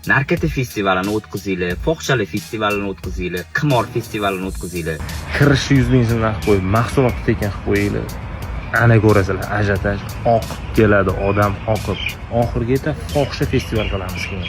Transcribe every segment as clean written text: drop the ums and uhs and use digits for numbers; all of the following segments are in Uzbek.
Narkota festivalini o'tkazinglar, fohishali festivalini o'tkazinglar, qimor festivalini o'tkazinglar. Kirishni 100 000 so'mdan qilib qo'yib, mahsulotni tekin qilib qo'yinglar. Ana ko'rasizlar, ajiotaj oqib keladi, odam oqib. Oxirgi etap fohisha festival qilamiz keyin.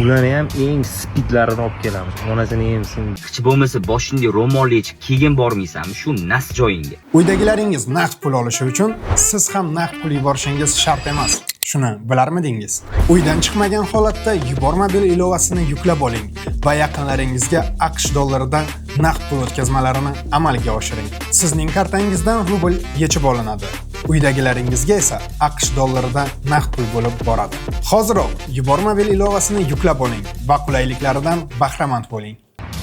Ularni ham eng спид larini olib kelamiz, onasini emsin. Hech bo'lmasa boshingga ro'mol yechib keyin bormaysanmi shu nas joyingga? Uydagilaringiz naqd pul olishi uchun siz ham naqd pul yuborishingiz shart emas. Shuni bilarmidingiz? Uydan chiqmagan holatda Yubor mobil ilovasini yuklab oling va yaqinlaringizga AQSh dollaridan naqd pul o'tkazmalarini amalga oshiring. Sizning kartangizdan rubl yechib olinadi. Uydagilaringizga esa AQSh dollaridan naqd pul bo'lib boradi. Hoziroq Yubor mobil ilovasini yuklab oling va qulayliklaridan bahramand bo'ling.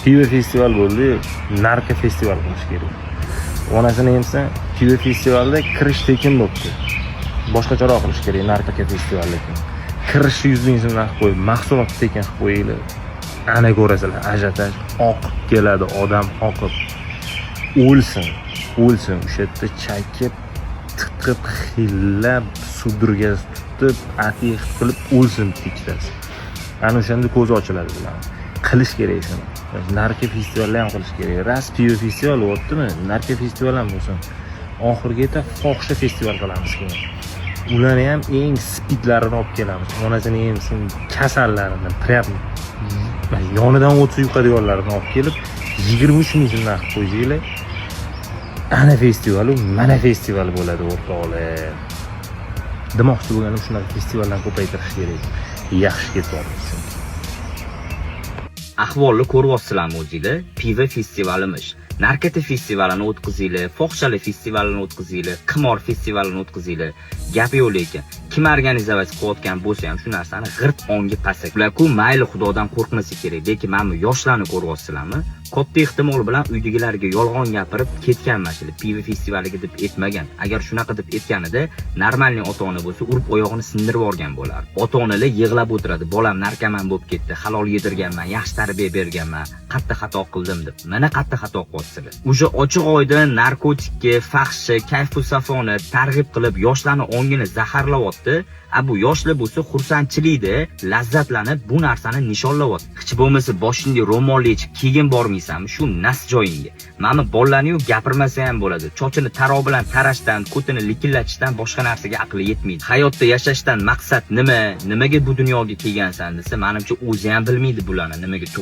Pivo festival bo'ldi, narko festival qilish kerak, onasini emsin. Pivo festivalda kirish tekin bo'libdi, boshqacharoq qilish kerak. Narko festival lekin kirishni 100 000 so'mdan qilib qo'yib, mahsulotni tekin qilib qo'yinglar. Ana ko'rasizlar, ajiotaj oqib keladi, odam oqib. O'lsin, o'lsin o'sha yerda, chakib, tiqib, xillab, судорога si tutib, atiq qilib o'lsin bitta ikkitasi. Ana o'shanda ko'zi ochiladi bularni. Qilish kerak shuni, narko festivallar ham qilish kerak. Раз pivo festival bo'lyaptimi, narko festival ham bo'lsin. Oxirgi etap fohisha festival qilamiz keyin. Ularni ham eng спид larini olib kelamiz, onasini emsin, kasallarini, прям yonidan o'tsa yuqadiganlarini olib kelib, 23 000 so'mdan qilib qo'ysanglar, ana festivalu, mana festival bo'ladi, o'rtoqlar. Demoqchi bo'lganim, shunaqa festivallarni ko'paytirish kerak, yaxshi ketyapmiz chunki. Ahvolni ko'ryapsizlarmi o'zinglar? Pivo festivalimish. Narkota festivalini o'tkazinglar, fohishali festivalini o'tkazinglar, qimor festivalini o'tkazinglar. Gap yo'q lekin. Kim организовать qilayotgan bo'lsa ham shu narsani g'irt ongi pasak. Ular-ku mayli, Xudodan qo'rqmasa kerak, lekin mana bu yoshlarni ko'ryapsizlarmi? Katta ehtimol bilan uydagilarga yolg'on gapirib ketgan mana shu pivo festivaliga deb aytmagan. Agar shunaqa deb aytganida, нормальный ota-ona bo'lsa, urib oyog'ini sindirib yuborgan bo'lardi. Ota-onalar yig'lab o'tiradi. Bolam narkoman bo'lib ketdi, halol yedirganman, yaxshi tarbiya berganman, qatta xato qildim deb. Mana qatta xato qilyapsizlar. Уже ochiq oydin narkotikka, fahsha, kayfu safoni targ'ib qilib, yoshlarni ongini zaharlayapti. A bu yoshlar bo'lsa xursandchilikda lazzatlanib bu narsani nishonlayapti. Hech bo'lmasa boshingga ro'mol yechib keyin bormaysanmi shu nas joyingga? Mana bolalarni gapirmasa ham bo'ladi. Chochini taroq bilan tarashdan, ko'tini likillatishdan boshqa narsaga aqli yetmaydi. Hayotda yashashdan maqsad nima? Nimaga bu dunyoga kelgansan desa, menimcha o'zi ham bilmaydi bularni nimaga tug'il